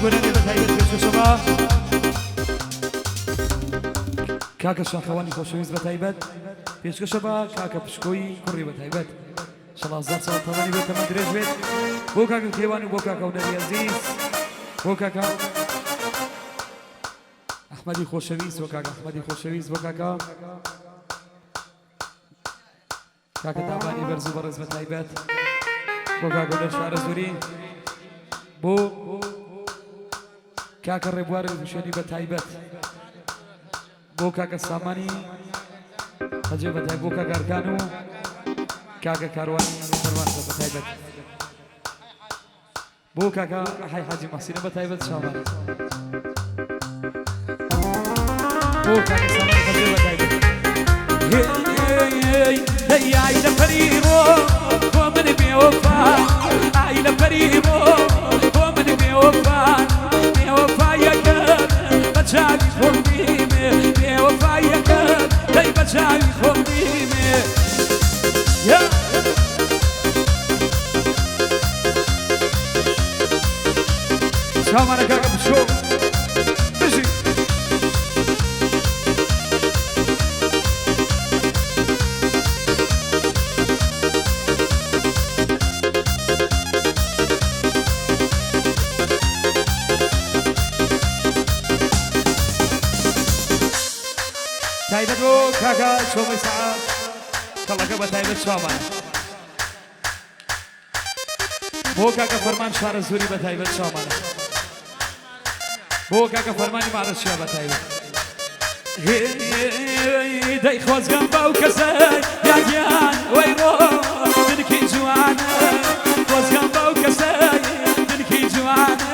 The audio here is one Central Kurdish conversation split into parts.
گۆرانی بە تایبەت پێشکەشە بە کاکە شاخەوانی خۆشەویست بە تایبەت پێشکەشە بە کاکە پشکۆی کوڕی بە تایبەت شەڵا هەزار ساڵ تەمەنی بێت تەمەن درێژ بێت بۆ کاکە کەیوان و بۆ کاکە هونەری ئەزیز بۆ کاکە ئەحمەدی خۆشەویست بۆ کاکە ئەحمەدی خۆشەویست بۆ کاکە کاکە دابانی بەرز و بەڕێز بە تایبەت بۆ کاکە هونەر شارەزووری بۆ کاکە ڕێبوار حوسێنی بە تایبەت بۆ کاکە سامانی حەجێ بە تایبەت بۆ کاکە ئەرکان و کاکە کاروانی فەرمانزە بە تایبەت بۆ کاکە حەی حاجی مەحسینە بە تایبەت شامان بۆ کاکە سامانی حەجێ بە تایبەت ئای لە پەری ڕۆ بۆ من بێوەفا ئای لە پەری ڕۆ بۆ من بێوەفا بێوەفایەکەت بە چاوی خۆم دیمێ بێوەفایەکەت دەی بە چاوی خۆم دیمێ یا چاومانە کاکە بچۆ بژی. تایبەت بۆ کاکە چۆمەی سەعا کەڵەکە بە تایبەت چاومانە بۆ کاکە فەرمان شارە زۆری بە تایبەت چاومانە بۆ کاکە فەرمانی مارەچیا بە تایبەت. دەی خۆزگەم بەو کەسە یاگیان وەی ڕۆ دنکی جوانە خۆزگەم بەو کەسە دنکی جوانە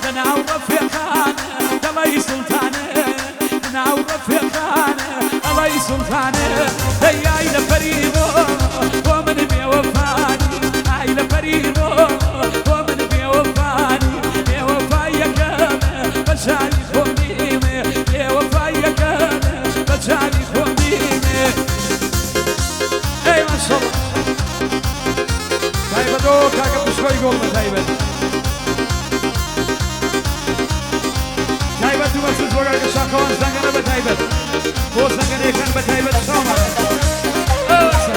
لەناو ڕەفیقانە دەڵی سوڵتانە لەناو ڕەفیقانە ئەڵەی سوڵتانە دەی ئای لە پەری ڕۆ بۆ من بێوەفانی ئای لە پەری ڕۆ بۆ من بێوەفانی بێوەفایەکەم بە چاوی خۆم دیمێ بێوەفایەکەم بە چاوی خۆم دیمێ. ئەی ماشەڵڵا تایبەت بۆ کاکە پشکۆی گوڵ بە تایبەت تایبەت و بەسوز بۆ کاکە شاخەوان زەنگەنە بە تایبەت بۆ زەنگەنەیەکان بە تایبەت چاومانە ئەوسە.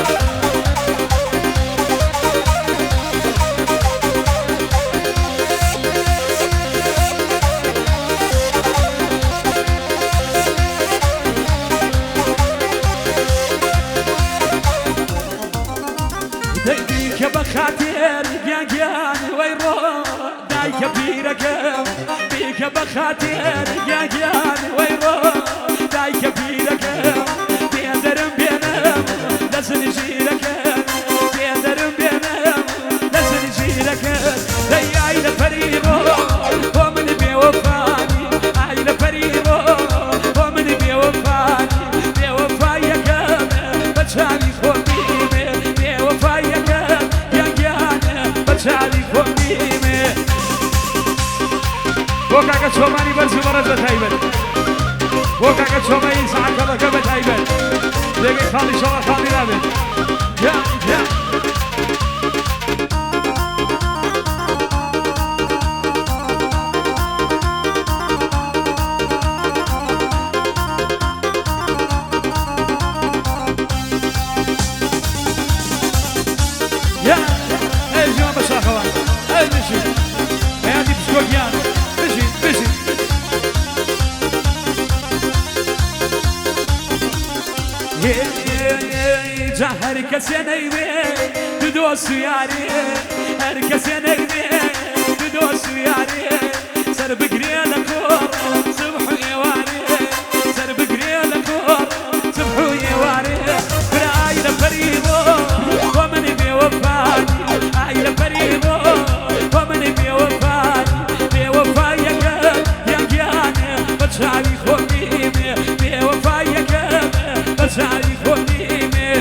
دەی بیکە بە خاتر گیان گیان وەی ڕۆ دایکە پیرەکەم بیکە بە خاتر گیان گیان وەی ڕۆ دایکە پیرەکەم بێدەرم بێنم لە زنجیرەکەم بێدەرم بێنم لە زنجیرەکەم دەی ئای لە پەری ڕۆ بۆ من بێوەفانی ئای لە پەری ڕۆ بۆ من بێوەفانی بێوەفایەکەم بە چاوی خۆم دیمێ بێوەفایەکەم گیان گیانە بە چاوی خۆم دیمێ. بۆ کاکە چۆمانی بەرز و بەڕێز بە تایبەت بۆ کاکە چۆمەی سەعاتەڵەکە بە تایبەت جێگەی خاڵی شەڵا خاڵی نابێت گیان گیان. یا ئەی جوان بە شاخەوان ئەی بژی حەیاتی پشکۆ گیان بژی بژی. جا هەر کەسێ نەیوێ دو دۆست و یارێ هەر کەسێ نەیوێ دو دۆست و یارێ سەر بگرێ لە کۆڕ سبح و ئێوارێ سەر بگرێ لە کۆڕ سبح و ئێوارێ برای لە پەری ڕۆ بۆ من بێوەفانی ئای لە پەری ڕۆ بۆ من بێوەفانی بێوەفایەکەم گیان گیانە بە چاوی خۆم دیمێ بێوەفایەکەم بە چاوی خۆم دیمێ.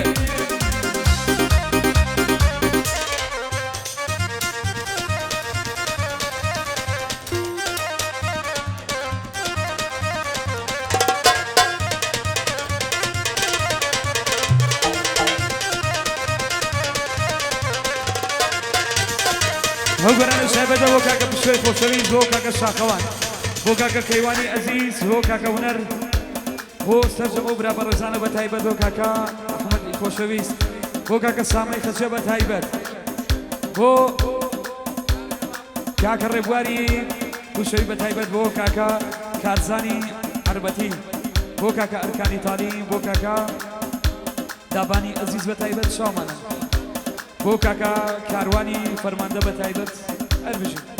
ئەو گۆرانیە تایبەتە بۆ کاکە پشکۆی خۆشەویست، بۆ کاکە شاخەوان، بۆ کاکە کەیوانی ئەزیز، بۆ کاکە هونەر، بۆ سەرجەم ئەو برا بەڕێزانە بە تایبەت بۆ کاکە ئەحمەدی خۆشەویست، بۆ کاکە سامەی خەجە بە تایبەت، بۆ کاکە ڕێبواری خوشەوی بە تایبەت، بۆ کاکە کارزانی عەربەتی، بۆ کاکە ئەرکانی تالی، بۆ کاکە دابانی ئەزیز بە تایبەت شاومانە، بۆ کاکە کاروانی فەرماندە بە تایبەت. هەر بژین.